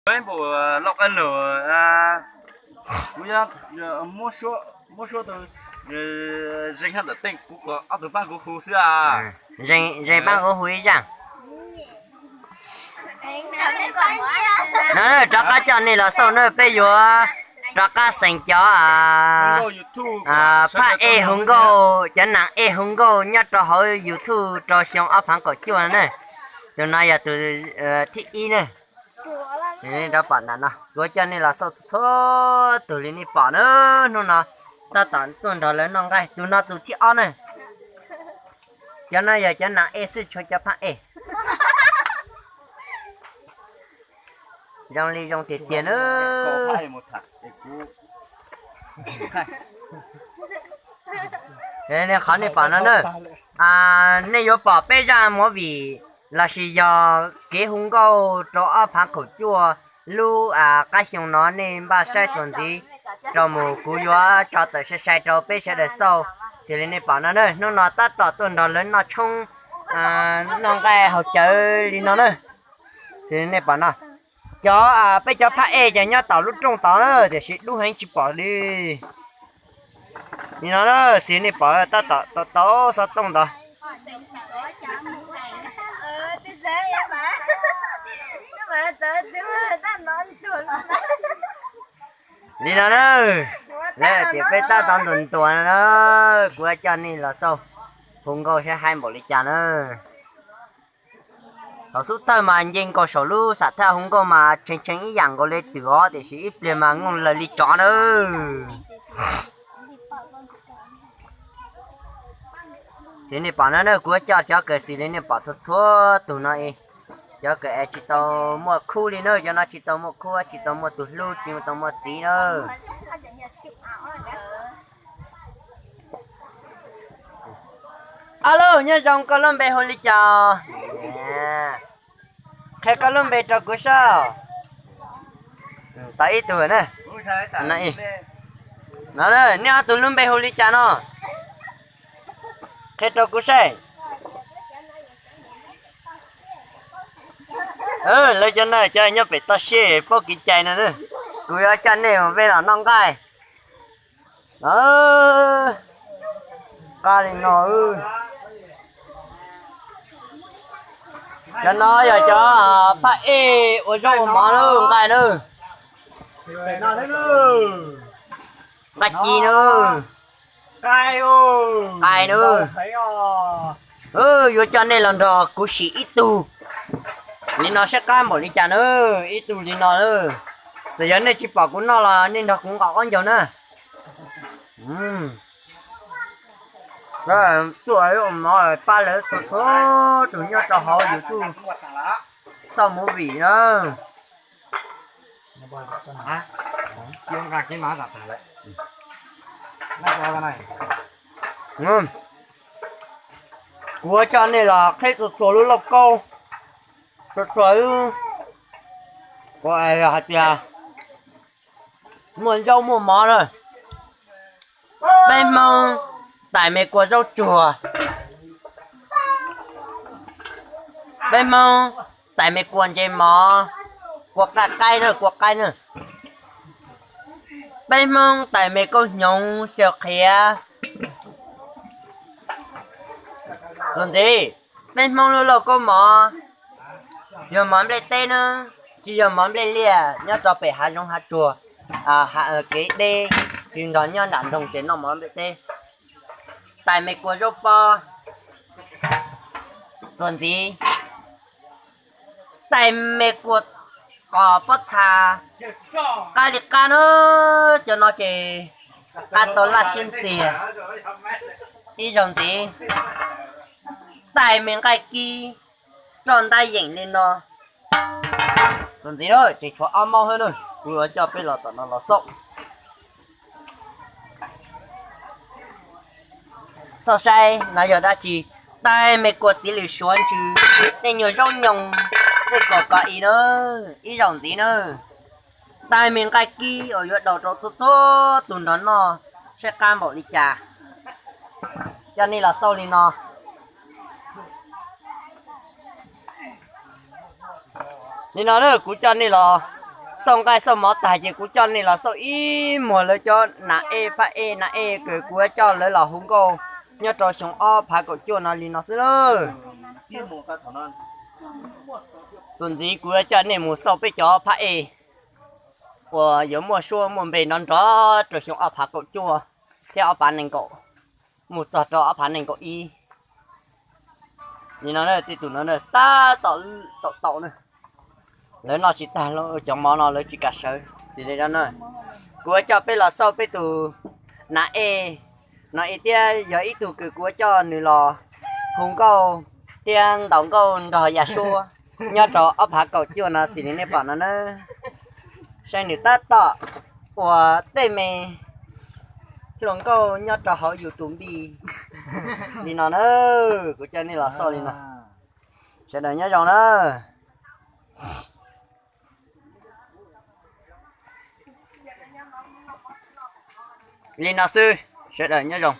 Peb npaum lauj qab lawm, kuv muab suab tau zeeg haj ntawm tej kuv kom ob tug pab kuv hu xwb. Zeeg pab kuv hu ib zaj. No rov qab coj nej los xauj na, peb yuav rov qab xeem cov phab ej hu nkauj, cov nam ej hu nkauj nyob rau hauv YouTube rau xyoo ob phav kaum cuaj na. Tus no yog tus thib ib na. Rov pom ntawm no, kuv coj nej los xauj txhua txhua tus li nej pom na. Hnub no tab tom tuaj nrog lawv noj nqaij, tus no tus thib ob na. Cov no yog cov nam ej xwb, tshuav cov phab ej. Zoo li zoo tiag tiag na. Qhov nej pom no na, nej yuav pom peb zaj movie lossis yog kev hu nkauj rau ob phav kaum cuaj lub qab xyoo no nej npaj saib txuas ntxiv rau mus, kuv yuav tso tawm sai sai rau peb sawv daws xauj. Xws li nej pom no na, hnub no tab tom tuaj nrog lawv noj tshoob, noj nqaij haus cawv li no na. Xws li nej pom no, cov peb cov phab ej ces nyob tom lub rooj tod na, tiam sis dub heev tsis pom li. Li no na, xws li nej pom tab tom tau tau xov tooj ntawd. Li no na, lawv tias peb tab tom ntuas ntuas no na, kuv yuav coj nej los xauj hu nkauj saib haib npaum li cas na. Thaum xub thawj mas nce nkaus saum lub sam thaj hu nkauj mas tshee tshee ib yam nkaus li twm os, tiam sis ib pliag mas nkooj lawg li tsov na. Xws li nej pom no na, kuv coj cov kawm xws li nej pom txhua txhua tus no, cov kawm es tsis tau muaj khub li na, cov no tsis tau muaj khub, tsis tau muaj tus hlub, tsis tau muaj txiv na. Alo, nyob zoo, koj lub npe hu li cas? Qhia koj lub npe rau kuv saib. Tau ib tug na. No, nej ob tug lub npe hu li cas no? Qhia rau kuv saib. Lawv cov no cov nyob pem toj siab paub kev cai no. Kuv yuav coj nej mus peb los noj nqaij. Qab li no. Cov no yog cov phab ej ua zaub ua mov noj nqaij na. Nqaij ci na. Qai na. Yuav coj nej los nrog kuv sim ib tug li no saib qab npaum li cas na. Ib tug li no na. Txawm yog nej tsis pom kuv noj los nej nrog kuv nqos qaub ncaug na. Tuaj ua mov pab lawv txhua txhua tus nyob rau hauv YouTube xauj movie na. Kuv yuav coj nej los qhib txhua txhua lub lauj kaub, txhua txhua lub, hais tias muaj zaub muaj mov na. Peb Hmoob tais me kua zaub tsuag, peb Hmoob tais me kua ntses mov, kua qaib qaib na, kua qaib na. Peb Hmoob tais me kauj hnyuv xyaw qhiav. Txuas ntxiv, peb Hmoob lub lauj kaub mov yog mov nplej teb na, tsis yog mov nplej liaj nyob rau pem hav zoov hav tsuag, kev deb, tsis nrog nyob nram nroog ces noj mov nplej teb. Tais me kua zaub pob. Txuas ntxiv, tais me kua qos pob txha. Qab li qab na, cov no ces qab tau laj siab ntxiag. Ib zaug ntxiv, tais me nqaij kib roj ntab yeem li no. Txuas ntxiv na, tseem tshuav ob mob hwb na, kuv yuav coj peb los tom no los xauj. Xauj saib no yog dab tsi? Tais me kua txiv lws suav ntsws, tej nyuag zaub nyoos, tej kom kos i na, ib zaug ntxiv na. Tais me nqaij kib uas yuav daus rau txhua txhua tus nrog noj, saib qab npaum li cas. Coj nej los xauj li no. Li no na, kuv coj nej los Xauj nqaij xauj mov tag ces kuv coj nej los xauj ib muag lawv cov nas ej phab ej nas ej kws kuv yuav coj lawv los hu nkauj nyob rau xyoo ob phav kaum cuaj no li no xwb lawm. Txuas ntxiv kuv yuav coj nej mus xauj peb cov phab ej uas yuav muaj suab muaj npe nrov nrov rau xyoo ob phav kaum cuaj thiab ob phav nees nkaum mus txog rau ob phav nees nkaum ib. Li no tej tus no tab tom tau tau na, lawv noj tsis tag cov mov no lawv tsis kam sawv xws li no na. Kuv yuav coj peb los xauj peb tus nas ej no ib thiab yog ib tug kws kuv yuav coj nws los hu nkauj thiab ntaus nkauj nrog yam suab nyob rau ob phav kaum cuaj no xws li nej pom no na. Saib nws tab tom ua tej me hluas nkauj nyob rau hauv yus tus npis li no na. Kuv coj nej los xauj li no. Sawv daws nyob zoo na. Li no xwb, sawv daws nyob zoo.